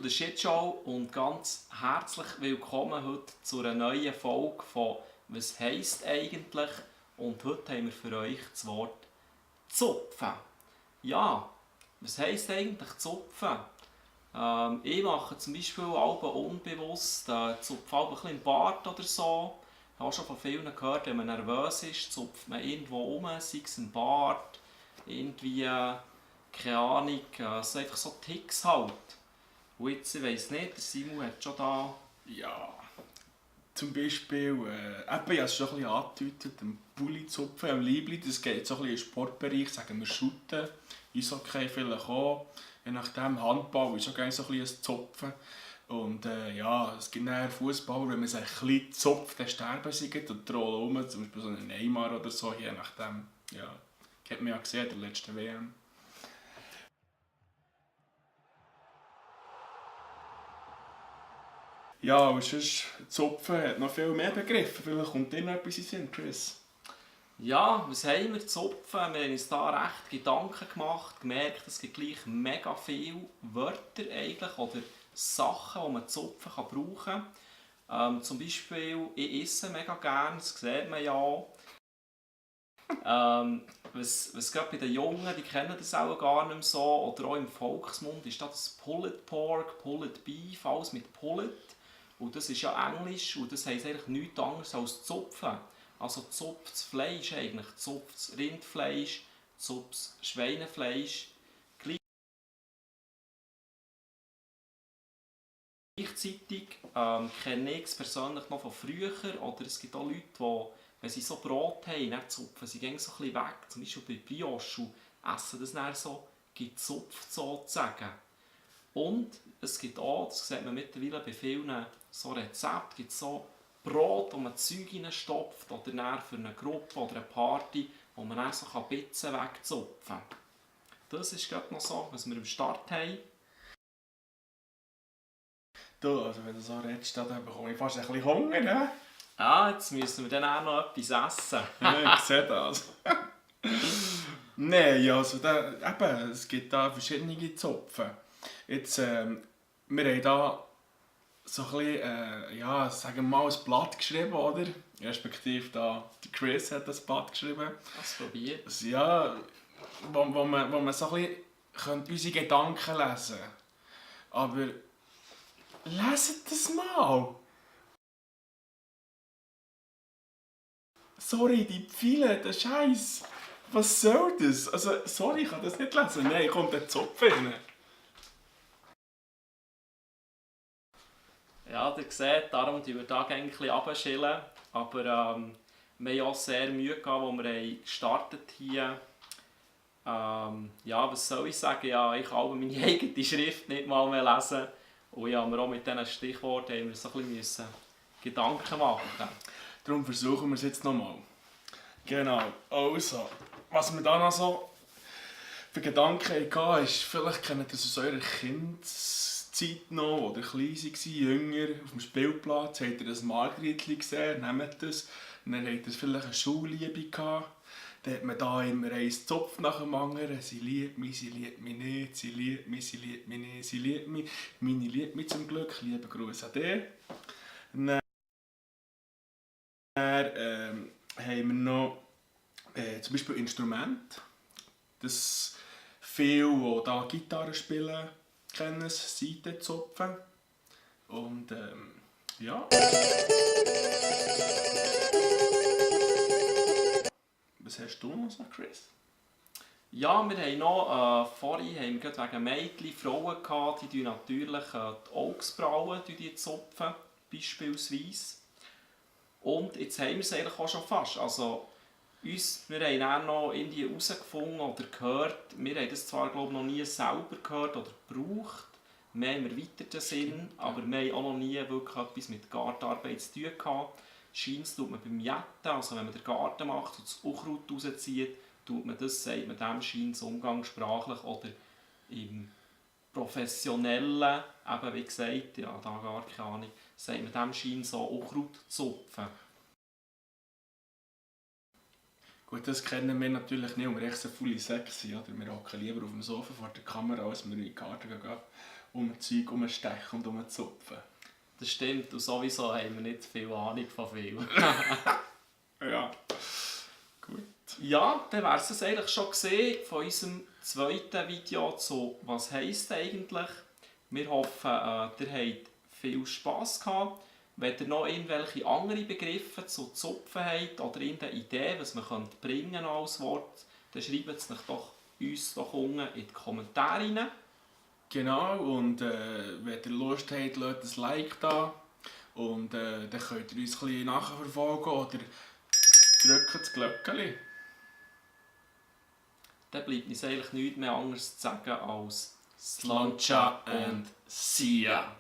der Shitshow und ganz herzlich willkommen heute zu einer neuen Folge von «Was heisst eigentlich?» Und heute haben wir für euch das Wort «Zupfen». Ja, was heisst eigentlich «Zupfen»? Ich mache zum Beispiel auch unbewusst zupfe ein bisschen im Bart oder so. Ich habe schon von vielen gehört, wenn man nervös ist, zupft man irgendwo rum, sei es im Bart, irgendwie, keine Ahnung, so einfach so Ticks halt. Und jetzt, ich weiss nicht, der Simon hat schon da... Ja, zum Beispiel, ich habe es schon ein bisschen angedeutet, den Pulli-Zupfen am Liebli, das geht so ein bisschen in den Sportbereich, sagen wir Shooten, Eishockey vielleicht auch, je nachdem Handball ist auch gerne so ein bisschen ein Zupfen. Und ja, es gibt nachher Fußballer, wenn man sich ein bisschen zupft, dann sterben sie und rollen rum, zum Beispiel so einen Neymar oder so, je nachdem, ja, hat man ja gesehen in der letzten WM. Ja, und sonst, Zupfen hat noch viel mehr Begriffe. Vielleicht kommt dir noch etwas in den Sinn, Chris. Ja, was haben wir zupfen? Wir haben uns da recht Gedanken gemacht, gemerkt, es gibt gleich mega viele Wörter eigentlich, oder Sachen, die man zupfen kann brauchen kann. Zum Beispiel, ich esse mega gerne, das sieht man ja auch. Was gerade bei den Jungen, die kennen das auch gar nicht mehr so, oder auch im Volksmund ist das Pulled Pork, Pulled Beef, alles mit Pulled. Und das ist ja Englisch und das heisst eigentlich nichts anderes als Zupfen. Also zupftes Fleisch eigentlich, zupftes Rindfleisch, zupftes Schweinefleisch. Gleichzeitig kenne ich es persönlich noch von früher, oder es gibt auch Leute, die, wenn sie so Brot haben, dann zupfen sie gehen so ein bisschen weg, zum Beispiel bei Brioche, und essen das dann so gezupft sozusagen. Und es gibt auch, das sieht man mittlerweile bei vielen so Rezepten, gibt es so Brot, wo man Zeug reinstopft, oder dann für eine Gruppe oder eine Party, wo man dann so Bitzen wegzupfen kann. Das ist gerade noch so, was wir am Start haben. Du, also wenn du so redest, dann bekomme ich fast ein bisschen Hunger, ne? Ah, jetzt müssen wir dann auch noch etwas essen. Ja, ich sehe das. Nein, also eben, es gibt da verschiedene Zupfen. Jetzt, wir haben da so ein bisschen, ja, sagen wir mal, ein Blatt geschrieben, oder? Respektive da, der Chris hat das Blatt geschrieben. Was probiert? Ja, wo man so ein bisschen unsere Gedanken lesen kann. Aber leset das mal! Sorry, die Pfeile, der Scheiß. Was soll das? Also, sorry, ich kann das nicht lesen. Nein, kommt der Zopf rein. Ja, ihr seht, darum tun wir da eigentlich abschillen. Aber wir haben auch sehr Mühe gehabt, als wir gestartet hier. Ja, was soll ich sagen? Ja, ich kann meine eigene Schrift nicht mal mehr lesen. Und ja, wir auch mit diesen Stichworten haben wir so ein bisschen Gedanken machen. Darum versuchen wir es jetzt nochmal. Genau, also, was wir da noch so für Gedanken hatten, ist, vielleicht kennt ihr das aus eurer Kindheit noch, oder klein war, jünger, auf dem Spielplatz, habt ihr das Margritli gesehen, nehmt das, und dann habt ihr vielleicht eine Schulliebe gehabt. Dann hat man da immer einen Zopf nach dem anderen. Sie liebt mich nicht, sie liebt mich, sie liebt mich nicht, sie liebt mich. Meine liebt mich zum Glück, liebe Grüße an dich. Dann haben wir noch zum Beispiel Instrumente. Das viele, die hier Gitarre spielen, kennen es, Saitenzupfen. Und ja. Was hast du noch so, Chris? Ja, wir haben noch, vorhin haben wir gerade wegen Mädchen Frauen gehabt, die natürlich die Augsbrauen zupfen, beispielsweise. Und jetzt haben wir es eigentlich auch schon fast. Also, wir haben dann noch irgendwie herausgefunden oder gehört, wir haben das zwar glaube ich, noch nie selber gehört oder gebraucht, mehr im erweiterten Sinn, aber wir haben auch noch nie wirklich etwas mit Gartenarbeit zu tun gehabt. Scheins tut man beim Jetten, also wenn man den Garten macht und das Unkraut rauszieht, tut man das, sagt man dem scheins umgangssprachlich oder im professionellen, eben wie gesagt, ja, da gar keine Ahnung, sagt man dem scheins so Unkraut zupfen. Gut, das kennen wir natürlich nicht, um recht so faule Säcke sind. Oder? Wir hocken lieber auf dem Sofa vor der Kamera, als wir in den Garten gehen um Zeug herumstechen und herumzupfen. Das stimmt, und sowieso haben wir nicht viel Ahnung von viel. Ja. Gut. Ja, dann wäre es eigentlich schon gesehen von unserem zweiten Video zu «Was heisst eigentlich?». Wir hoffen, ihr habt viel Spass gehabt. Wenn ihr noch irgendwelche andere Begriffe zu Zupfen habt oder irgendeine Idee, was man bringen als Wort, dann schreibt es uns doch unten in die Kommentare rein. Genau, und wenn ihr Lust habt, lasst ein Like da. Und dann könnt ihr uns ein bisschen nachverfolgen oder drückt das Glöckchen. Dann bleibt uns eigentlich nichts mehr anderes zu sagen als Sláinte and see ya.